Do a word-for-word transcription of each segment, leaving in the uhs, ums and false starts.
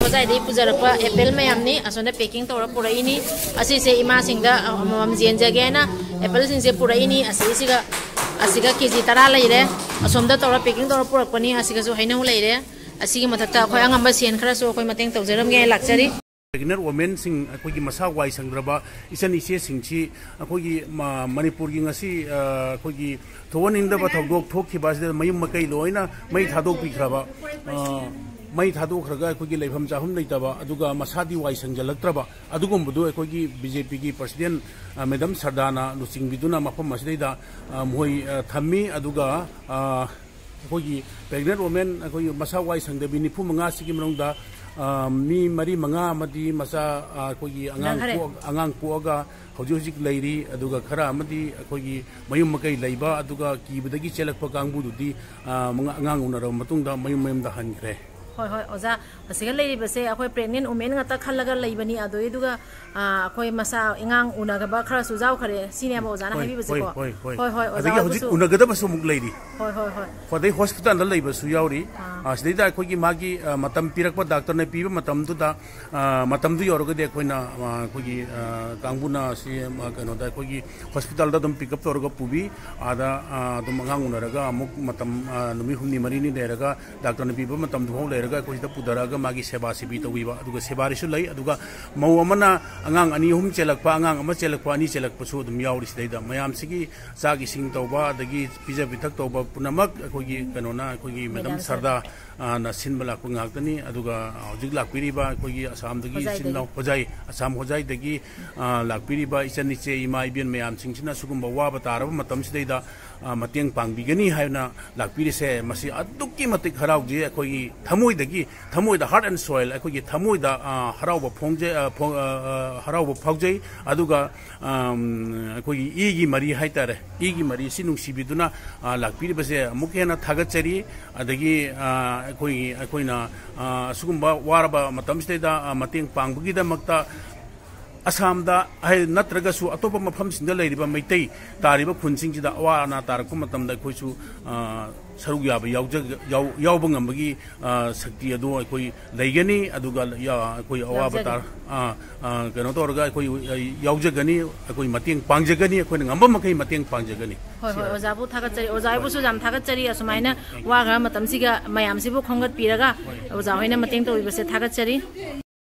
ꯉꯁꯥꯏꯗꯒꯤ ꯄꯨꯖꯔꯛꯄ ꯑꯦꯄꯜ ꯃꯌꯥꯝꯅꯤ, ꯑꯁꯣꯝꯗ ꯄꯦꯀꯤꯡ ꯇꯧꯔ ꯄꯨꯔꯛꯏꯅꯤ꯫ ꯑꯁꯤꯁꯦ ꯏꯃꯥꯁꯤꯡꯗ ꯑꯃꯃꯝ ꯌꯦꯟꯖꯒꯦꯅ ꯑꯦꯄꯜꯁꯤꯡꯁꯦ ꯄꯨꯔꯛꯏꯅꯤ꯫ ꯑꯁꯤꯁꯤꯒ, ꯑꯁꯤꯒ ꯀꯦ ꯖꯤ ꯇꯔꯥ ꯂꯩꯔꯦ꯫ ꯑꯁꯣꯝꯗ ꯇꯧꯔ ꯄꯦꯀꯤꯡ ꯇꯧꯔ ꯄꯨꯔꯛꯄꯅꯤ꯫ ꯑꯁꯤꯒꯁꯨ ꯍꯩꯅꯧ ꯂꯩꯔꯦ꯫ ꯑꯁꯤꯒꯤ ꯃꯊꯛꯇ ꯑꯩꯈꯣꯏ ꯑꯉꯝꯕ ꯁꯦꯟ ꯈꯔꯁꯨ ꯑꯩꯈꯣꯏ ꯃꯇꯦꯡ ꯇꯧꯖꯔꯝꯒꯦ ꯂꯥꯛꯆꯔꯤ꯫ Pregnant womenꯁꯤꯡ, ꯑꯩꯈꯣꯏꯒꯤ ꯃꯁꯥ ꯋꯥꯏ ꯁꯪꯗ꯭ꯔꯕ ꯏꯆꯟ ꯏꯆꯦꯁꯤꯡꯁꯤ ꯑꯩꯈꯣꯏꯒꯤ ꯃ-, ꯃꯅꯤꯄꯨꯔꯒꯤ ꯉꯁꯤ, ꯑ, ꯑꯩꯈꯣꯏꯒꯤ ꯊꯣꯛꯍꯟꯅꯤꯡꯗꯕ ꯊꯧꯗꯣꯛ ꯊꯣꯛꯈꯤꯕ ꯑꯁꯤꯗ ꯃꯌꯨꯝ ꯃꯀꯩ ꯂꯣꯏꯅ ꯃꯩ ꯊꯥꯗꯣꯛꯄꯤꯈ꯭ꯔꯕ, ꯑ, ꯃꯩ ꯊꯥꯗꯣꯛꯈ꯭ꯔꯒ ꯑꯩꯈꯣꯏꯒꯤ ꯂꯩꯐꯝ ꯆꯥꯐꯝ ꯂꯩꯇꯕ, ꯑꯗꯨꯒ ꯃꯁꯥꯗꯤ ꯋꯥꯏ ꯁꯪꯖꯜꯂꯛꯇ꯭ꯔꯕ, ꯑꯗꯨꯒꯨꯝꯕꯗꯨ ꯑꯩꯈꯣꯏꯒꯤ BJPꯒꯤ president, ꯑ, Madam ꯁꯔꯗꯥꯅ ꯂꯨꯆꯤꯡꯕꯤꯗꯨꯅ ꯃꯐꯝ ꯑꯁꯤꯗꯩꯗ, ꯑ, ꯃꯈꯣꯏ, ꯑ, ꯊꯝꯃꯤ꯫ ꯑꯗꯨꯒ, ꯑ, ꯑꯩꯈꯣꯏꯒꯤ pregnant women, ꯑꯩꯈꯣꯏꯒꯤ ꯃꯁꯥ ꯋꯥꯏ ꯁꯪꯗꯕꯤ ꯅꯤꯐꯨ ꯃꯉꯥꯁꯤꯒꯤ ꯃꯅꯨꯡꯗ, ꯑ, ꯃꯤ ꯃꯔꯤ ꯃꯉꯥ ꯑꯃꯗꯤ ꯃꯆꯥ, ꯑ, ꯑꯩꯈꯣꯏꯒꯤ ꯑꯉꯥꯡ ꯅꯪꯍꯔꯦ꯫ ꯄꯣꯛ-, ꯑꯉꯥꯡ ꯄꯣꯛꯑꯒ ꯍꯧꯖꯤꯛ ꯍꯧꯖꯤꯛ ꯂꯩꯔꯤ꯫ ꯑꯗꯨꯒ ꯈꯔ ꯑꯃꯗꯤ ꯑꯩꯈꯣꯏꯒꯤ ꯃꯌꯨꯝ ꯃꯀꯩ ꯂꯩꯕ, ꯑꯗꯨꯒ ꯀꯤꯕꯗꯒꯤ ꯆꯦꯜꯂꯛꯄ ꯀꯥꯡꯕꯨꯗꯨꯗꯤ, ꯑ, ꯃꯉꯥ-, ꯑꯉꯥꯡ ꯎꯅꯔꯕ ꯃꯇꯨꯡꯗ ꯃꯌꯨꯝ ꯃꯌꯨꯝꯗ ꯍꯟꯈ꯭ꯔꯦ꯫ ꯍꯣꯏ, ꯍꯣꯏ, ꯑꯣꯖꯥ꯫ ꯑꯁꯤꯒ ꯂꯩꯔꯤꯕꯁꯦ ꯑꯩꯈꯣꯏ pregnant women ꯉꯥꯛꯇ ꯈꯜꯂꯒ ꯂꯩꯕꯅꯤ꯫ ꯑꯗꯨꯏꯗꯨꯒ, ꯑ, ꯑꯩꯈꯣꯏ ꯃꯁꯥ ꯑꯉꯥꯡ ꯎꯅꯒꯕ ꯈꯔꯁꯨ ꯌꯥꯎꯈ꯭ꯔꯦ꯫ ꯁꯤꯅꯦꯕ ꯑꯣꯖꯥꯅ ꯍꯣꯏ, ꯍꯥꯏꯕꯤꯕꯁꯦꯀꯣ? ꯍꯣꯏ, ꯍꯣꯏ, ꯍꯣꯏ꯫ ꯍꯣꯏ, ꯍꯣꯏ, ꯑꯣꯖꯥ ꯑꯗꯒꯤ ꯍꯧꯖꯤꯛ ꯍꯣꯏꯕꯁꯨ ꯎꯅꯒꯗꯕꯁꯨ ꯑꯃꯨꯛ ꯂꯩꯔꯤ꯫ ꯍꯣꯏ, ꯍꯣꯏ, ꯍꯣꯏ꯫ ꯑꯗꯩ hospitalꯗ ꯂꯩꯕꯁꯨ ꯌꯥꯎꯔꯤ꯫ ꯑꯥ꯫ ꯑ, ꯁꯤꯗꯩꯗ ꯑꯩꯈꯣꯏꯒꯤ ꯃꯥꯒꯤ, ꯑ, ꯃꯇꯝ ꯄꯤꯔꯛꯄ, doctorꯅ ꯄꯤꯕ ꯃꯇꯝꯗꯨꯗ, ꯑ, ꯃꯇꯝꯗꯨ ꯌꯧꯔꯒꯗꯤ ꯑꯩꯈꯣꯏꯅ, ꯑ, ꯑꯩꯈꯣꯏꯒꯤ, ꯑ, ꯀꯥꯡꯕꯨꯅ ꯁꯤ, ꯑ, ꯀꯩꯅꯣꯗ ꯑꯩꯈꯣꯏꯒꯤ hospitalꯗ ꯑꯗꯨꯝ pick up ꯇꯧꯔꯒ ꯄꯨꯕꯤ꯫ ꯑꯥꯗ, ꯑ, ꯑꯗꯨꯝ ꯑꯉꯥꯡ ꯎꯅꯔꯒ ꯑꯃꯨꯛ ꯃꯇꯝ, ꯑ, ꯅꯨꯃꯤꯠ ꯍꯨꯝꯅꯤ ꯃꯔꯤꯅꯤ ꯂꯩꯔꯒ doctorꯅ ꯄꯤꯕ ꯃꯇꯝꯗꯨꯐꯥꯎ ꯂꯩꯔꯒ ꯑꯩꯈꯣꯏ ꯁꯤꯗ ꯄꯨꯊꯔꯛꯑꯒ ꯃꯥꯒꯤ ꯁꯦꯕꯥ ꯁꯤꯕꯤ ꯇꯧꯕꯤꯕ꯫ ꯑꯗꯨꯒ ꯁꯦꯕꯥꯔꯤꯁꯨ ꯂꯩ꯫ ꯑꯗꯨꯒ ꯃꯧ ꯑꯃꯅ ꯑꯉꯥꯡ ꯑꯅꯤ ꯑꯍꯨꯝ ꯆꯦꯜꯂꯛꯄ, ꯑꯉꯥꯡ ꯑꯃ ꯆꯦꯜꯂꯛꯄ, ꯑꯅꯤ ꯆꯦꯜꯂꯛꯄꯁꯨ ꯑꯗꯨꯝ ꯌꯥꯎꯔꯤ ꯁꯤꯗꯩꯗ꯫ ꯃꯌꯥꯝꯁꯤꯒꯤ ꯆꯥꯛ ꯏꯁꯤꯡ ꯇꯧꯕ, ꯑꯗꯒꯤ ꯄꯤꯖ ꯄꯤꯊꯛ ꯇꯧꯕ ꯄꯨꯝꯅꯃꯛ ꯑꯩꯈꯣꯏꯒꯤ ꯀꯩꯅꯣꯅ, ꯑꯩꯈꯣꯏꯒꯤ Madam ꯃꯦꯗꯥꯝ ꯁꯔꯗꯥ, ꯑ, ꯅ ꯁꯤꯟꯕ ꯂꯥꯛꯄ ꯉꯥꯛꯇꯅꯤ꯫ ꯑꯗꯨꯒ ꯍꯧꯖꯤꯛ ꯂꯥꯛꯄꯤꯔꯤꯕ ꯑꯩꯈꯣꯏꯒꯤ ꯑꯁꯥꯝꯗꯒꯤ ꯍꯣꯖꯥꯏꯗꯒꯤ꯫ ꯏꯆꯤꯟ ꯏꯅꯥꯎ, ꯍꯣꯖꯥꯏ, ꯑꯁꯥꯝ ꯍꯣꯖꯥꯏꯗꯒꯤ, ꯑ, ꯂꯥꯛꯄꯤꯔꯤꯕ ꯏꯆꯟ ꯏꯆꯦ ꯏꯃꯥ ꯏꯕꯦꯟ ꯃꯌꯥꯝꯁꯤꯡꯁꯤꯅ ꯁꯤꯒꯨꯝꯕ ꯋꯥꯕ ꯇꯥꯔꯕ ꯃꯇꯝꯁꯤꯗꯩꯗ, ꯑ, ꯃꯇꯦꯡ ꯄꯥꯡꯕꯤꯒꯅꯤ ꯍꯥꯏꯅ ꯂꯥꯛꯄꯤꯔꯤꯁꯦ, ꯃꯁꯤ ꯑꯗꯨꯛꯀꯤ ꯃꯇꯤꯛ ꯍꯔꯥꯎꯖꯩ꯫ ꯑꯩꯈꯣꯏꯒꯤ ꯊꯃꯣꯏꯗꯒꯤ, ꯊꯃꯣꯏꯗ, heart and soul, ꯑꯩꯈꯣꯏꯒꯤ ꯊꯃꯣꯏꯗ, ꯑ, ꯍꯔꯥꯎꯕ ꯐꯣꯡꯖꯩ, ꯑ, ꯐꯣꯡ-, ꯑ, ꯑ, ꯍꯔꯥꯎꯕ ꯐꯥꯎꯖꯩ꯫ ꯑꯗꯨꯒ, ꯑꯝ, ꯑꯩꯈꯣꯏꯒꯤ ꯏꯒꯤ ꯃꯔꯤ ꯍꯥꯏꯇꯥꯔꯦ, ꯏꯒꯤ ꯃꯔꯤ ꯁꯤ ꯅꯨꯡꯁꯤꯕꯤꯗꯨꯅ, ꯑ, ꯂꯥꯛꯄꯤꯔꯤꯕꯁꯦ ꯑꯃꯨꯛꯀ ꯍꯦꯟꯅ ꯊꯥꯒꯠꯆꯔꯤ꯫ ꯑꯗꯒꯤ, ꯑ, ꯑꯩꯈꯣꯏꯒꯤ, ꯑꯩꯈꯣꯏꯅ, ꯑ, ꯑꯁꯤꯒꯨꯝꯕ ꯋꯥꯔꯕ ꯃꯇꯝꯁꯤꯗꯩꯗ, ꯑ, ꯃꯇꯦꯡ ꯄꯥꯡꯕꯒꯤꯗꯃꯛꯇ ꯑꯁꯥꯝꯗ ꯍꯥꯏ-, ꯅꯠꯇ꯭ꯔꯒꯁꯨ ꯑꯇꯣꯞꯄ ꯃꯐꯝꯁꯤꯡꯗ ꯂꯩꯔꯤꯕ ꯃꯩꯇꯩ ꯇꯥꯔꯤꯕ ꯈꯨꯟꯁꯤꯡꯁꯤꯗ ꯑꯋꯥ ꯑꯅꯥ ꯇꯥꯔꯛꯄ ꯃꯇꯝꯗ ꯑꯩꯈꯣꯏꯁꯨ, ꯑ, ꯁꯔꯨꯛ ꯌꯥꯕ ꯌꯥꯎꯖ-, ꯌꯥꯎ-, ꯌꯥꯎꯕ ꯉꯝꯕꯒꯤ, ꯑ, ꯁꯛꯇꯤ ꯑꯗꯨ ꯑꯩꯈꯣꯏ ꯂꯩꯒꯅꯤ꯫ ꯑꯗꯨꯒ ꯌꯥ-, ꯑꯩꯈꯣꯏ ꯑꯋꯥꯕ ꯌꯥꯎꯖꯒꯅꯤ꯫ ꯇꯥꯔ-, ꯑ, ꯑ, ꯀꯩꯅꯣ ꯇꯧꯔꯒ ꯑꯩꯈꯣꯏ, ꯑ, ꯌꯥꯎꯖꯒꯅꯤ꯫ ꯑꯩꯈꯣꯏ ꯃꯇꯦꯡ ꯄꯥꯡꯖꯒꯅꯤ꯫ ꯑꯩꯈꯣꯏꯅ ꯉꯝꯕ ꯃꯈꯩ ꯃꯇꯦꯡ ꯄꯥꯡꯖꯒꯅꯤ꯫ ꯍꯣꯏ, ꯍꯣꯏ, ꯑꯣꯖꯥꯕꯨ ꯊꯥꯒꯠꯆꯔꯤ꯫ ꯑꯣꯖꯥ ꯍꯣꯏꯕꯨꯁꯨ ꯌꯥꯝ ꯊꯥꯒꯠꯆꯔꯤ꯫ ꯑꯁꯨꯃꯥꯏꯅ ꯋꯥꯈ꯭ꯔꯕ ꯃꯇꯝꯁꯤꯒ ꯃꯌꯥꯝꯁꯤꯕꯨ ꯈꯣꯝꯒꯠꯄꯤꯔꯒ ꯑꯣꯖꯥ ꯍꯣꯏꯅ ꯃꯇꯦꯡ ꯇꯧꯕꯤꯕꯁꯦ ꯊꯥꯒꯠꯆꯔꯤ꯫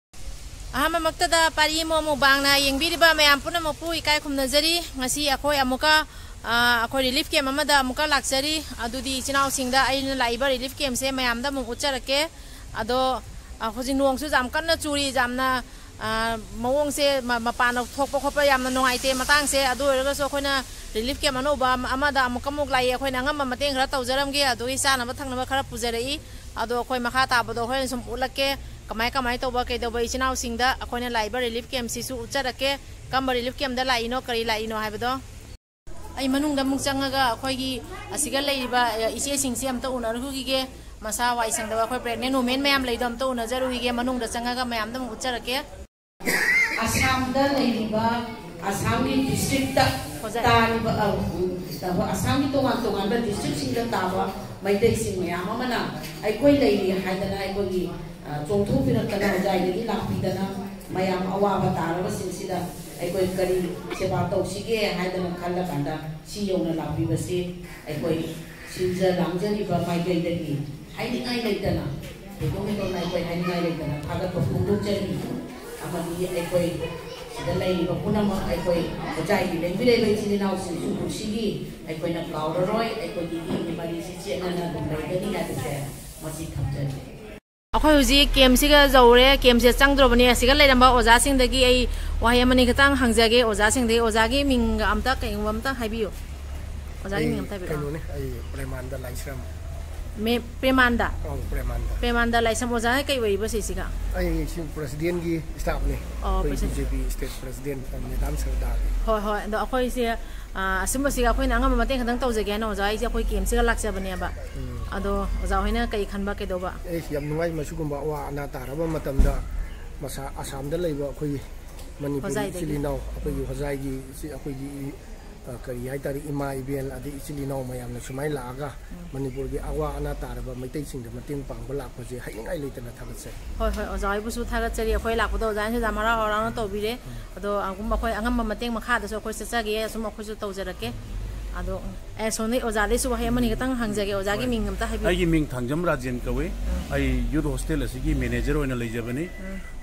ꯑꯍꯥꯟꯕꯃꯛꯇꯗ ꯄꯥꯔꯤ ꯑꯃꯨꯛ ꯃꯨꯛꯕꯥꯡꯅ ꯌꯦꯡꯕꯤꯔꯤꯕ ꯃꯌꯥꯝ ꯄꯨꯝꯅꯃꯛꯄꯨ ꯏꯀꯥꯏ ꯈꯨꯝꯅꯖꯔꯤ꯫ ꯉꯁꯤ ꯑꯩꯈꯣꯏ ꯑꯃꯨꯛꯀ, ꯑ, ꯑꯩꯈꯣꯏ relief camp ꯑꯃꯗ ꯑꯃꯨꯛꯀ ꯂꯥꯛꯆꯔꯤ꯫ ꯑꯗꯨꯗꯤ ꯏꯆꯤꯟ ꯏꯅꯥꯎꯁꯤꯡꯗ ꯑꯩꯅ ꯂꯥꯛꯏꯕ relief campꯁꯦ ꯃꯌꯥꯝꯗ ꯑꯃꯨꯛ ꯎꯠꯆꯔꯛꯀꯦ꯫ ꯑꯗꯣ, ꯑ, ꯍꯧꯖꯤꯛ ꯅꯣꯡꯁꯨ ꯌꯥꯝ ꯀꯟꯅ ꯆꯨꯔꯤ, ꯌꯥꯝꯅ, ꯑ, ꯃꯑꯣꯡꯁꯦ ꯃ-, ꯃꯄꯥꯟ ꯊꯣꯛꯄ ꯈꯣꯠꯄ ꯌꯥꯝꯅ ꯅꯨꯡꯉꯥꯏꯇꯦ ꯃꯇꯥꯡꯁꯦ꯫ ꯑꯗꯨ ꯑꯣꯏꯔꯒꯁꯨ ꯑꯩꯈꯣꯏꯅ relief camp ꯑꯅꯧꯕ ꯑꯃ-, ꯑꯃꯗ ꯑꯃꯨꯛꯀ ꯑꯃꯨꯛ ꯂꯥꯛꯏ꯫ ꯑꯩꯈꯣꯏꯅ ꯑꯉꯝꯕ ꯃꯇꯦꯡ ꯈꯔ ꯇꯧꯖꯔꯝꯒꯦ꯫ ꯑꯗꯨꯒꯤ ꯆꯥꯅꯕ ꯊꯛꯅꯕ ꯈꯔ ꯄꯨꯖꯔꯛꯏ꯫ ꯑꯗꯣ ꯑꯩꯈꯣꯏ ꯃꯈꯥ ꯇꯥꯕꯗꯣ ꯍꯣꯔꯦꯟ ꯁꯨꯝ ꯎꯠꯂꯛꯀꯦ꯫ ꯀꯃꯥꯏ ꯀꯃꯥꯏ ꯇꯧꯕ ꯀꯩꯗꯧꯕ ꯏꯆꯤꯟ ꯏꯅꯥꯎꯁꯤꯡꯗ ꯑꯩꯈꯣꯏꯅ ꯂꯥꯛꯏꯕ relief campꯁꯤꯁꯨ ꯎꯠꯆꯔꯛꯀꯦ꯫ ꯀꯔꯝꯕ relief campꯇ ꯂꯥꯛꯏꯅꯣ, ꯀꯔꯤ ꯂꯥꯛꯏꯅꯣ ꯍꯥꯏꯕꯗꯣ꯫ ꯑꯩ ꯃꯅꯨꯡꯗ ꯑꯃꯨꯛ ꯆꯪꯉꯒ ꯑꯩꯈꯣꯏꯒꯤ ꯑꯁꯤꯒ ꯂꯩꯔꯤꯕ, ꯑ, ꯏꯆꯦꯁꯤꯡꯁꯦ ꯑꯝꯇ ꯎꯅꯔꯨꯈꯤꯒꯦ꯫ ꯃꯁꯥ ꯋꯥꯏ ꯁꯪꯗꯕ ꯑꯩꯈꯣꯏ pregnant women ꯃꯌꯥꯝ ꯂꯩꯗꯣ ꯑꯝꯇ ꯎꯅꯖꯔꯨꯈꯤꯒꯦ꯫ ꯃꯅꯨꯡꯗ ꯆꯪꯉꯒ ꯃꯌꯥꯝꯗ ꯑꯃꯨꯛ ꯎꯠꯆꯔꯛꯀꯦ꯫ ꯑꯁꯥꯝꯗ ꯂꯩꯔꯤꯕ ꯑꯁꯥꯝꯒꯤ districtꯇ ꯍꯣꯖꯥꯏ꯫ ꯇꯥꯔꯤꯕ, ꯑ, ꯎꯝ, ꯑꯁꯥꯝꯒꯤ ꯇꯣꯉꯥꯟ ꯇꯣꯉꯥꯟꯕ districtꯁꯤꯡꯗ ꯇꯥꯕ ꯃꯩꯇꯩꯁꯤꯡ ꯃꯌꯥꯝ ꯑꯃꯅ ꯑꯩꯈꯣꯏ ꯂꯩꯔꯤ ꯍꯥꯏꯗꯅ ꯑꯩꯈꯣꯏꯒꯤ, ꯑ, ꯆꯣꯡꯊꯣꯛꯄꯤꯔꯛꯇꯅ ꯍꯣꯖꯥꯏꯗꯒꯤ ꯂꯥꯛꯄꯤꯗꯅ ꯃꯌꯥꯝ ꯑꯋꯥꯕ ꯇꯥꯔꯕꯁꯤꯡꯁꯤꯗ ꯑꯩꯈꯣꯏ ꯀꯔꯤ ꯁꯦꯕꯥ ꯇꯧꯁꯤꯒꯦ ꯍꯥꯏꯗꯅ ꯈꯜꯂꯀꯥꯟꯗ ꯁꯤ ꯌꯧꯅ ꯂꯥꯛꯄꯤꯕꯁꯤ ꯑꯩꯈꯣꯏ ꯁꯤꯟꯖ ꯂꯥꯡꯖꯔꯤꯕ ꯃꯥꯏꯀꯩꯗꯒꯤ ꯍꯥꯏꯅꯤꯡꯉꯥꯏ ꯂꯩꯇꯅ, ꯊꯣꯏꯗꯣꯛ ꯍꯦꯟꯗꯣꯛꯅ ꯑꯩꯈꯣꯏ ꯍꯥꯏꯅꯤꯡꯉꯥꯏ ꯂꯩꯇꯅ ꯊꯥꯒꯠꯄ ꯐꯣꯡꯗꯣꯛꯆꯔꯤ꯫ ꯑꯃꯗꯤ ꯑꯩꯈꯣꯏ ꯁꯤꯗ ꯂꯩꯔꯤꯕ ꯄꯨꯝꯅꯃꯛ ꯑꯩꯈꯣꯏ ꯍꯣꯖꯥꯏꯒꯤ ꯂꯦꯡꯕꯤꯔꯛꯏꯕ ꯏꯆꯤꯜ ꯏꯅꯥꯎꯁꯤꯡꯁꯨ ꯄꯨꯟꯁꯤꯒꯤ ꯑꯩꯈꯣꯏꯅ ꯀꯥꯎꯔꯔꯣꯏ, ꯑꯩꯈꯣꯏꯒꯤ ꯏꯒꯤ ꯃꯔꯤꯁꯤ ꯆꯦꯠꯅꯅ ꯑꯗꯨꯝ ꯂꯩꯒꯅꯤ ꯍꯥꯏꯕꯁꯦ ꯃꯁꯤ ꯊꯝꯖꯔꯤ꯫ ꯑꯩꯈꯣꯏ ꯍꯧꯖꯤꯛ campꯁꯤꯒ ꯌꯧꯔꯦ, campꯁꯦ ꯆꯪꯗ꯭ꯔꯣꯕꯅꯤ꯫ ꯑꯁꯤꯒ ꯂꯩꯔꯝꯕ ꯑꯣꯖꯥꯁꯤꯡꯗꯒꯤ ꯑꯩ ꯋꯥꯍꯩ ꯑꯃꯅꯤ ꯈꯤꯇꯪ ꯍꯪꯖꯒꯦ꯫ ꯑꯣꯖꯥꯁꯤꯡꯗꯒꯤ, ꯑꯣꯖꯥꯒꯤ ꯃꯤꯡꯒ ꯑꯝꯇ, ꯀꯩꯒꯨꯝꯕ ꯑꯝꯇ ꯍꯥꯏꯕꯤꯌꯨ꯫ ꯑꯣꯖꯥꯒꯤ ꯑꯩ ꯃꯤꯡ ꯑꯝꯇ ꯍꯥꯏꯕꯤꯔꯛꯑꯣ꯫ ꯀꯩꯅꯣꯅꯦ, ꯑꯩ ꯄ꯭ꯔꯦꯃꯥꯟꯗ ꯂꯥꯏꯁ꯭ꯔꯝ꯫ ꯃꯦ-, ꯄ꯭ꯔꯦꯃꯥꯟꯗ? ꯑꯧ, ꯄ꯭ꯔꯦꯃꯥꯟꯗ꯫ ꯄ꯭ꯔꯦꯃꯥꯟꯗ ꯂꯥꯏꯁ꯭ꯔꯝ ꯑꯣꯖꯥ ꯀꯩ ꯑꯣꯏꯔꯤꯕ ꯁꯤꯁꯤꯒ? ꯑꯩ ꯁꯤ presidentꯀꯤ staffꯅꯦ꯫ ꯑꯣ, ꯑꯩꯈꯣꯏ president꯫ BJP state president madam ꯁꯔꯗꯥꯒꯤ꯫ ꯍꯣꯏ, ꯍꯣꯏ꯫ ꯑꯗꯣ ꯑꯩꯈꯣꯏꯁꯦ, ꯑ, ꯑꯁꯨꯝꯕꯁꯤꯒ ꯑꯩꯈꯣꯏꯅ ꯑꯉꯝꯕ ꯃꯇꯦꯡ ꯈꯛꯇꯪ ꯇꯧꯖꯒꯦ ꯍꯥꯏꯅ ꯑꯣꯖꯥ ꯑꯩꯁꯦ ꯑꯩꯈꯣꯏ campꯁꯤꯒ ꯂꯥꯛꯆꯕꯅꯦꯕ꯫ ꯎꯝ꯫ ꯑꯗꯣ ꯑꯣꯖꯥ ꯍꯣꯏꯅ ꯀꯩ ꯈꯟꯕ ꯀꯩꯗꯧꯕ? ꯑꯦ, ꯌꯥꯝ ꯅꯨꯡꯉꯥꯏ꯫ ꯃꯁꯤꯒꯨꯝꯕ ꯑꯋꯥ ꯑꯅꯥ ꯇꯥꯔꯕ ꯃꯇꯝꯗ ꯃꯁꯥ ꯑꯁꯥꯝꯗ ꯂꯩꯕ ꯑꯩꯈꯣꯏꯒꯤ ꯃꯅꯤꯄꯨꯔꯤ ꯍꯣꯖꯥꯏꯗꯒꯤ꯫ ꯏꯆꯤꯜ ꯏꯅꯥꯎ, ꯑꯩꯈꯣꯏꯒꯤ ꯍꯣꯖꯥꯏꯒꯤ ꯏꯆꯤ-, ꯑꯩꯈꯣꯏꯒꯤ ꯏ-, ꯑ, ꯀꯔꯤ ꯍꯥꯏꯇꯥꯔꯦ, ꯏꯃꯥ ꯏꯕꯦꯟ ꯑꯗꯩ ꯏꯆꯤꯜ ꯏꯅꯥꯎ ꯃꯌꯥꯝꯅ ꯁꯨꯃꯥꯏꯅ ꯂꯥꯛꯑꯒ ꯃꯅꯤꯄꯨꯔꯒꯤ ꯑꯋꯥ ꯑꯅꯥ ꯇꯥꯔꯕ ꯃꯩꯇꯩꯁꯤꯡꯗ ꯃꯇꯦꯡ ꯄꯥꯡꯕ ꯂꯥꯛꯄꯁꯦ ꯍꯥꯏꯅꯤꯡꯉꯥꯏ ꯂꯩꯇꯅ ꯊꯥꯒꯠꯆꯔꯤ꯫ ꯍꯣꯏ, ꯍꯣꯏ, ꯑꯣꯖꯥ ꯍꯣꯏꯕꯨꯁꯨ ꯊꯥꯒꯠꯆꯔꯤ꯫ ꯑꯩꯈꯣꯏ ꯂꯥꯛꯄꯗ ꯑꯣꯖꯥꯅꯁꯨ ꯌꯥꯝ ꯍꯔꯥꯎ ꯍꯔꯥꯎꯅ ꯇꯧꯕꯤꯔꯦ꯫ ꯑꯗꯣ ꯑꯗꯨꯝ ꯑꯩꯈꯣꯏ ꯑꯉꯝꯕ ꯃꯇꯦꯡ ꯃꯈꯥꯗꯁꯨ ꯑꯩꯈꯣꯏ ꯆꯠꯆꯒꯦ, ꯑꯁꯨꯝ ꯑꯩꯈꯣꯏꯁꯨ ꯇꯧꯖꯔꯛꯀꯦ꯫ ꯑꯗꯣ ꯑꯦ, ꯁꯣꯝꯗꯒꯤ ꯑꯣꯖꯥꯗꯩꯁꯨ ꯋꯥꯍꯩ ꯑꯃꯅꯤ ꯈꯛꯇꯪ ꯍꯪꯖꯒꯦ꯫ ꯑꯣꯖꯥꯒꯤ ꯃꯤꯡ ꯑꯝꯇ ꯍꯥꯏꯕꯤꯌꯨ꯫ ꯑꯩꯒꯤ ꯃꯤꯡ ꯊꯥꯡꯖꯝ ꯔꯥꯖꯦꯟ ꯀꯧꯏ꯫ ꯑꯩ ꯌꯨꯠ ꯍꯣꯁꯇꯦꯜ ꯑꯁꯤꯒꯤ ꯃꯦꯅꯦꯖꯔ ꯑꯣꯏꯅ ꯂꯩꯖꯕꯅꯤ꯫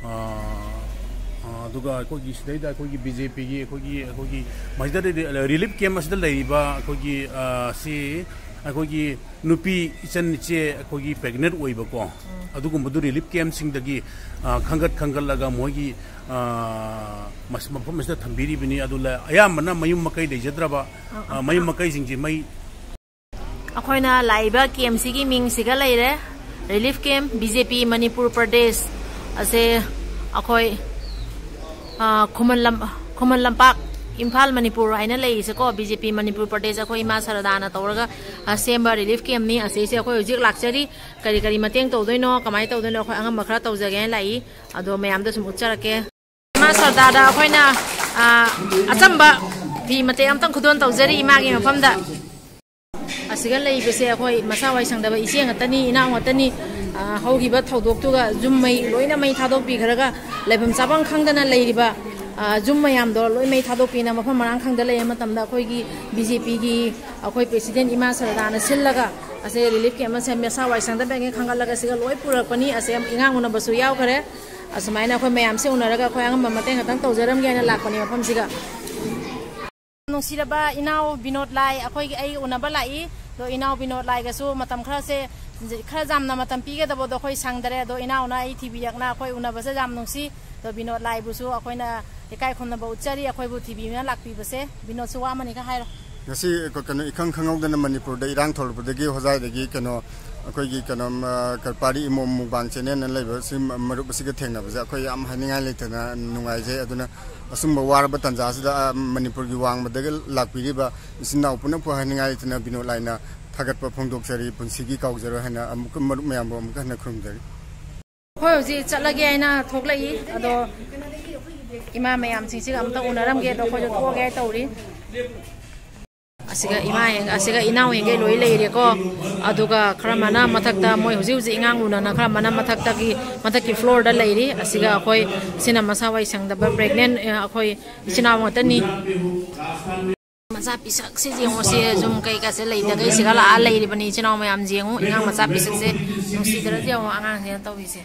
ꯑ, ꯑ, ꯑꯗꯨꯒ ꯑꯩꯈꯣꯏꯒꯤ ꯁꯤꯗꯩꯗ ꯑꯩꯈꯣꯏꯒꯤ ꯕꯤ ꯖꯦ ꯄꯤꯒꯤ ꯑꯩꯈꯣꯏꯒꯤ, ꯑꯩꯈꯣꯏꯒꯤ ꯃꯁꯤꯗ ꯔꯤꯂꯤꯐ ꯀꯦꯝ ꯑꯁꯤꯗ ꯂꯩꯔꯤꯕ ꯑꯩꯈꯣꯏꯒꯤ, ꯑ, ꯁꯤ ꯑꯩꯈꯣꯏꯒꯤ ꯅꯨꯄꯤ ꯏꯆꯟ ꯏꯆꯦ ꯑꯩꯈꯣꯏꯒꯤ ꯄ꯭ꯔꯦꯒꯅꯦꯟ ꯑꯣꯏꯕꯀꯣ, ꯑꯗꯨꯒꯨꯝꯕꯗꯨ ꯔꯤꯂꯤꯐ ꯀꯦꯝꯁꯤꯡꯗꯒꯤ, ꯑ, ꯈꯟꯒꯠ ꯈꯟꯒꯠꯂꯒ ꯃꯣꯏꯒꯤ, ꯑ, ꯃꯁ-, ꯃꯐꯝ ꯑꯁꯤꯗ ꯊꯝꯕꯤꯔꯤꯕꯅꯤ꯫ ꯑꯗꯨ ꯂ-, ꯑꯌꯥꯝꯕꯅ ꯃꯌꯨꯝ ꯃꯀꯩ ꯂꯩꯖꯗ꯭ꯔꯕ, ꯑ, ꯃꯌꯨꯝ ꯃꯀꯩꯁꯤꯡꯁꯦ ꯃꯩ ꯑꯩꯈꯣꯏꯅ ꯂꯥꯛꯏꯕ ꯀꯦꯝꯁꯤꯒꯤ ꯃꯤꯡꯁꯤꯒ ꯂꯩꯔꯦ, ꯔꯤꯂꯤꯐ ꯀꯦꯝ, ꯕꯤ ꯖꯦ ꯄꯤ ꯃꯅꯤꯄꯨꯔ ꯄ꯭ꯔꯗꯦꯁ꯫ ꯑꯁꯦ ꯑꯩꯈꯣꯏ, ꯑ, ꯈꯨꯃꯟ ꯂꯝ-, ꯈꯨꯃꯟ ꯂꯝꯄꯥꯛ, ꯏꯝꯐꯥꯜ, ꯃꯅꯤꯄꯨꯔ ꯍꯥꯏꯅ ꯂꯩꯔꯤꯁꯦꯀꯣ, ꯕꯤ ꯖꯦ ꯄꯤ ꯃꯅꯤꯄꯨꯔ ꯄ꯭ꯔꯗꯦꯁ, ꯑꯩꯈꯣꯏ ꯏꯃꯥ ꯁꯔꯗꯥꯅ ꯇꯧꯔꯒ, ꯑ, ꯁꯦꯝꯕ ꯔꯤꯂꯤꯐ ꯀꯦꯝꯅꯤ꯫ ꯑꯁꯤꯁꯦ ꯑꯩꯈꯣꯏ ꯍꯧꯖꯤꯛ ꯂꯥꯛꯆꯔꯤ꯫ ꯀꯔꯤ ꯀꯔꯤ ꯃꯇꯦꯡ ꯇꯧꯗꯣꯏꯅꯣ, ꯀꯃꯥꯏꯅ ꯇꯧꯗꯣꯏꯅꯣ, ꯑꯩꯈꯣꯏ ꯑꯉꯝꯕ ꯈꯔ ꯇꯧꯖꯒꯦꯅ ꯂꯥꯛꯏ꯫ ꯑꯗꯣ ꯃꯌꯥꯝꯗ ꯁꯨꯝ ꯎꯠꯆꯔꯛꯀꯦ꯫ ꯏꯃꯥ ꯁꯔꯗꯥꯗ ꯑꯩꯈꯣꯏꯅ, ꯑ, ꯑꯆꯝꯕ ꯐꯤ ꯃꯇꯦꯛ ꯑꯃꯇꯪ ꯈꯨꯗꯣꯜ ꯇꯧꯖꯔꯤ ꯏꯃꯥꯒꯤ ꯃꯐꯝꯗ꯫ ꯑꯁꯤꯒ ꯂꯩꯕꯁꯦ ꯑꯩꯈꯣꯏ ꯃꯁꯥ ꯋꯥꯏ ꯁꯪꯗꯕ ꯏꯆꯦ ꯉꯥꯛꯇꯅꯤ, ꯏꯅꯥꯎ ꯉꯥꯛꯇꯅꯤ꯫ ꯑ, ꯍꯧꯈꯤꯕ ꯊꯧꯗꯣꯛꯇꯨꯒ ꯌꯨꯝ ꯃꯩ ꯂꯣꯏꯅ ꯃꯩ ꯊꯥꯗꯣꯛꯄꯤꯈ꯭ꯔꯒ ꯂꯩꯐꯝ ꯆꯥꯐꯝ ꯈꯪꯗꯅ ꯂꯩꯔꯤꯕ, ꯑ, ꯌꯨꯝ ꯃꯌꯥꯝꯗꯣ ꯂꯣꯏ ꯃꯩ ꯊꯥꯗꯣꯛꯄꯤꯅ ꯃꯐꯝ ꯃꯔꯥꯡ ꯈꯪꯗ ꯂꯩꯕ ꯃꯇꯝꯗ ꯑꯩꯈꯣꯏꯒꯤ ꯕꯤ ꯖꯦ ꯄꯤꯒꯤ ꯑꯩꯈꯣꯏ ꯄ꯭ꯔꯦꯁꯤꯗꯦꯟ ꯏꯃꯥ ꯁꯔꯗꯥꯅ ꯁꯤꯜꯂꯒ ꯑꯁꯦ ꯔꯤꯂꯤꯐ ꯀꯦꯝ ꯑꯃ ꯁꯦꯝ-, ꯃꯁꯥ ꯋꯥꯏ ꯁꯪꯗꯕꯉꯩ ꯈꯪꯒꯠꯂꯒ ꯁꯤꯒ ꯂꯣꯏ ꯄꯨꯔꯛꯄꯅꯤ꯫ ꯑꯁꯦ ꯏꯉꯥꯡ ꯎꯅꯕꯁꯨ ꯌꯥꯎꯈ꯭ꯔꯦ꯫ ꯑꯁꯨꯃꯥꯏꯅ ꯑꯩꯈꯣꯏ ꯃꯌꯥꯝꯁꯦ ꯎꯅꯔꯒ ꯑꯩꯈꯣꯏ ꯑꯉꯝꯕ ꯃꯇꯦꯡ ꯈꯛꯇꯪ ꯇꯧꯖꯔꯝꯒꯦꯅ ꯂꯥꯛꯄꯅꯤ ꯃꯐꯝꯁꯤꯒ꯫ ꯅꯨꯡꯁꯤꯔꯕ ꯏꯅꯥꯎ ꯕꯤꯅꯣꯗ ꯂꯥꯏ, ꯑꯩꯈꯣꯏꯒꯤ, ꯑꯩ ꯎꯅꯕ ꯂꯥꯛꯏ꯫ ꯑꯗꯣ ꯏꯅꯥꯎ ꯕꯤꯅꯣꯗ ꯂꯥꯏꯒꯁꯨ ꯃꯇꯝ ꯈꯔꯁꯦ, ꯈꯔ ꯌꯥꯝꯅ ꯃꯇꯝ ꯄꯤꯒꯗꯕꯗꯣ ꯑꯩꯈꯣꯏ ꯁꯪꯗꯔꯦ꯫ ꯑꯗꯣ ꯏꯅꯥꯎꯅ ꯑꯩ ꯊꯤꯕꯤꯔꯛꯅ ꯑꯩꯈꯣꯏ ꯎꯅꯕꯁꯦ ꯌꯥꯝ ꯅꯨꯡꯁꯤ꯫ ꯑꯗꯣ ꯕꯤꯅꯣꯗ ꯂꯥꯏꯕꯨꯁꯨ ꯑꯩꯈꯣꯏꯅ ꯏꯀꯥꯏ ꯈꯨꯝꯅꯕ ꯎꯠꯆꯔꯤ, ꯑꯩꯈꯣꯏꯕꯨ ꯊꯤꯕꯤꯗꯨꯅ ꯂꯥꯛꯄꯤꯕꯁꯦ꯫ ꯕꯤꯅꯣꯗꯁꯨ ꯋꯥ ꯑꯃꯅꯤꯒ ꯍꯥꯏꯔꯣ꯫ ꯉꯁꯤ ꯀ-, ꯀꯩꯅꯣ, ꯏꯈꯪ ꯈꯪꯍꯧꯗꯅ ꯃꯅꯤꯄꯨꯔꯗ ꯏꯔꯥꯡ ꯊꯣꯛꯂꯛꯄꯗꯒꯤ ꯍꯣꯖꯥꯏꯗꯒꯤ, ꯀꯩꯅꯣ, ꯑꯩꯈꯣꯏꯒꯤ, ꯀꯩꯅꯣ, ꯃ-, ꯀꯔꯄꯥꯔꯤ ꯏꯃꯣꯝ ꯃꯨꯛꯕꯥꯡ ꯆꯦꯅꯦꯜꯅ ꯂꯩꯕ ꯁꯤ ꯃ-, ꯃꯔꯨꯞ ꯑꯁꯤꯒ ꯊꯦꯡꯅꯕꯁꯦ ꯑꯩꯈꯣꯏ ꯌꯥꯝ ꯍꯥꯏꯅꯤꯡꯉꯥꯏ ꯂꯩꯇꯅ ꯅꯨꯡꯉꯥꯏꯖꯩ꯫ ꯑꯗꯨꯅ ꯑꯁꯨꯝꯕ ꯋꯥꯔꯕ ꯇꯥꯟꯖꯥ ꯑꯁꯤꯗ, ꯑ, ꯃꯅꯤꯄꯨꯔꯒꯤ ꯋꯥꯡꯃꯗꯒꯤ ꯂꯥꯛꯄꯤꯔꯤꯕ ꯏꯆꯤꯟ ꯏꯅꯥꯎ ꯄꯨꯝꯅꯃꯛꯄꯨ ꯍꯥꯏꯅꯤꯡꯉꯥꯏ ꯂꯩꯇꯅ ꯕꯤꯅꯣꯗ ꯂꯥꯏꯅ ꯊꯥꯒꯠꯄ ꯐꯣꯡꯗꯣꯛꯆꯔꯤ, ꯄꯨꯟꯁꯤꯒꯤ ꯀꯥꯎꯖꯔꯣꯏ ꯍꯥꯏꯅ ꯑꯃꯨꯛꯀ ꯃꯔꯨꯞ ꯃꯌꯥꯝꯕꯨ ꯑꯃꯨꯛꯀ ꯍꯟꯅ ꯈꯨꯔꯨꯝꯖꯔꯤ꯫ ꯑꯩꯈꯣꯏ ꯍꯧꯖꯤꯛ ꯆꯠꯂꯒꯦ ꯍꯥꯏꯅ ꯊꯣꯛꯂꯛꯏ, ꯑꯗꯣ ꯏꯃꯥ ꯃꯌꯥꯝꯁꯤꯡꯁꯤꯒ ꯑꯝꯇ ꯎꯅꯔꯝꯒꯦ, ꯑꯗꯣ ꯑꯩꯈꯣꯏꯁꯨ ꯊꯣꯛꯑꯒꯦ ꯍꯥꯏ ꯇꯧꯔꯤ꯫ ꯑꯁꯤꯒ ꯏꯃꯥ ꯍꯦꯟ-, ꯑꯁꯤꯒ ꯏꯅꯥꯎ ꯍꯦꯟꯒꯩ ꯂꯣꯏ ꯂꯩꯔꯦꯀꯣ꯫ ꯑꯗꯨꯒ ꯈꯔ ꯑꯃꯅ ꯃꯊꯛꯇ, ꯃꯣꯏ ꯍꯧꯖꯤꯛ ꯍꯧꯖꯤꯛ ꯏꯉꯥꯡ ꯎꯅꯅ ꯈꯔ ꯑꯃꯅ ꯃꯊꯛꯇꯒꯤ, ꯃꯊꯛꯀꯤ floorꯗ ꯂꯩꯔꯤ꯫ ꯑꯁꯤꯒ ꯑꯩꯈꯣꯏ, ꯁꯤꯅ ꯃꯁꯥ ꯋꯥꯏ ꯁꯪꯗꯕ pregnant, ꯑ, ꯑꯩꯈꯣꯏ ꯏꯆꯤꯟ ꯏꯅꯥꯎ ꯉꯥꯛꯇꯅꯤ꯫ ꯃꯆꯥ ꯄꯤꯁꯛꯁꯦ ꯌꯦꯡꯉꯣ, ꯁꯤ ꯌꯨꯝ ꯀꯩꯀꯥꯁꯦ ꯂꯩꯇꯈꯩ ꯁꯤꯒ ꯂꯥꯛꯑ ꯂꯩꯔꯤꯕꯅꯤ꯫ ꯏꯆꯤꯟ ꯏꯅꯥꯎ ꯃꯌꯥꯝ ꯌꯦꯡꯉꯨ, ꯑꯉꯥꯡ ꯃꯆꯥ ꯄꯤꯁꯛꯁꯦ ꯅꯨꯡꯁꯤꯗ꯭ꯔꯗꯤ ꯌꯦꯡꯉꯣ ꯑꯉꯥꯡꯁꯤꯅ ꯇꯧꯔꯤꯁꯦ꯫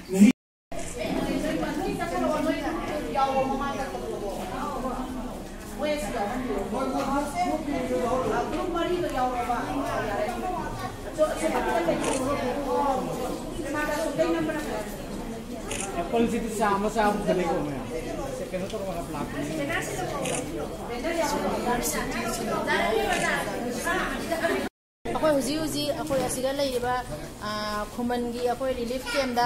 ꯑꯦꯄꯜꯁꯤꯗꯤ ꯆꯥꯝꯃ ꯆꯥꯝꯃ ꯈꯛꯇꯅꯦꯀꯣ ꯃꯌꯥꯝ꯫ ꯁꯦ, ꯀꯩꯅꯣ ꯇꯧꯔꯒ ꯍꯥꯞ ꯂꯥꯛꯄꯅꯦ꯫ ꯑꯩꯈꯣꯏ ꯍꯧꯖꯤꯛ ꯍꯧꯖꯤꯛ ꯑꯩꯈꯣꯏ ꯑꯁꯤꯗ ꯂꯩꯔꯤꯕ, ꯑ, ꯈꯨꯃꯟꯒꯤ ꯑꯩꯈꯣꯏ relief campꯇ,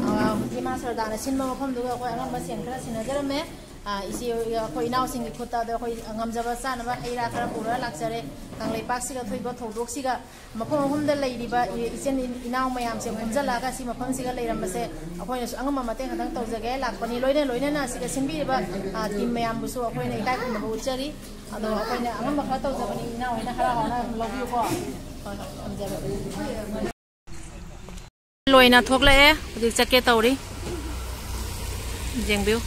ꯑ, ꯏꯃꯥ ꯁꯔꯗꯥꯅ ꯁꯤꯟꯕ ꯃꯐꯝꯗꯨꯒ ꯑꯩꯈꯣꯏ ꯑꯉꯝꯕ ꯁꯦꯟ ꯈꯔ ꯁꯤꯟꯅꯖꯔꯝꯃꯦ꯫ ꯑ, ꯏꯆꯦ, ꯑꯩꯈꯣꯏ ꯏꯅꯥꯎꯁꯤꯡꯒꯤ ꯈꯨꯠꯇ ꯑꯗꯣ ꯑꯩꯈꯣꯏ ꯉꯝꯖꯕ ꯆꯥꯅꯕ ꯍꯩ ꯔꯥ ꯈꯔ ꯄꯨꯔꯒ ꯂꯥꯛꯆꯔꯦ꯫ ꯀꯪꯂꯩꯄꯥꯛꯁꯤꯗ ꯊꯣꯛꯏꯕ ꯊꯧꯗꯣꯛꯁꯤꯒ ꯃꯐꯝ ꯑꯍꯨꯝꯗ ꯂꯩꯔꯤꯕ ꯏ-, ꯏꯆꯤꯟ ꯏꯅꯥꯎ ꯃꯌꯥꯝꯁꯦ ꯄꯨꯟꯁꯤꯜꯂꯛꯑꯒ ꯁꯤ ꯃꯐꯝꯁꯤꯒ ꯂꯩꯔꯝꯕꯁꯦ ꯑꯩꯈꯣꯏꯅꯁꯨ ꯑꯉꯝꯕ ꯃꯇꯦꯡ ꯈꯛꯇꯪ ꯇꯧꯖꯒꯦ ꯂꯥꯛꯄꯅꯤ꯫ ꯂꯣꯏꯅ ꯂꯣꯏꯅꯅ ꯑꯁꯤꯗ ꯁꯤꯟꯕꯤꯔꯤꯕ, ꯑ, team ꯃꯌꯥꯝꯕꯨꯁꯨ ꯑꯩꯈꯣꯏꯅ ꯏꯀꯥꯏ ꯈꯨꯝꯅꯕ ꯎꯠꯆꯔꯤ꯫ ꯑꯗꯣ ꯑꯩꯈꯣꯏꯅ ꯑꯉꯝꯕ ꯈꯔ ꯇꯧꯖꯕꯅꯤ, ꯏꯅꯥꯎ ꯍꯣꯏꯅ ꯍꯔꯥꯎ ꯍꯔꯥꯎꯅ ꯑꯗꯨꯝ ꯂꯧꯕꯤꯌꯨꯀꯣ꯫ ꯍꯣꯏ, ꯍꯣꯏ, ꯊꯝꯖꯔꯦ꯫ ꯂꯣꯏꯅ ꯊꯣꯛꯂꯛꯑꯦ, ꯍꯧꯖꯤꯛ ꯆꯠꯀꯦ ꯇꯧꯔꯤ꯫ ꯌꯦꯡꯕꯤꯌꯨ꯫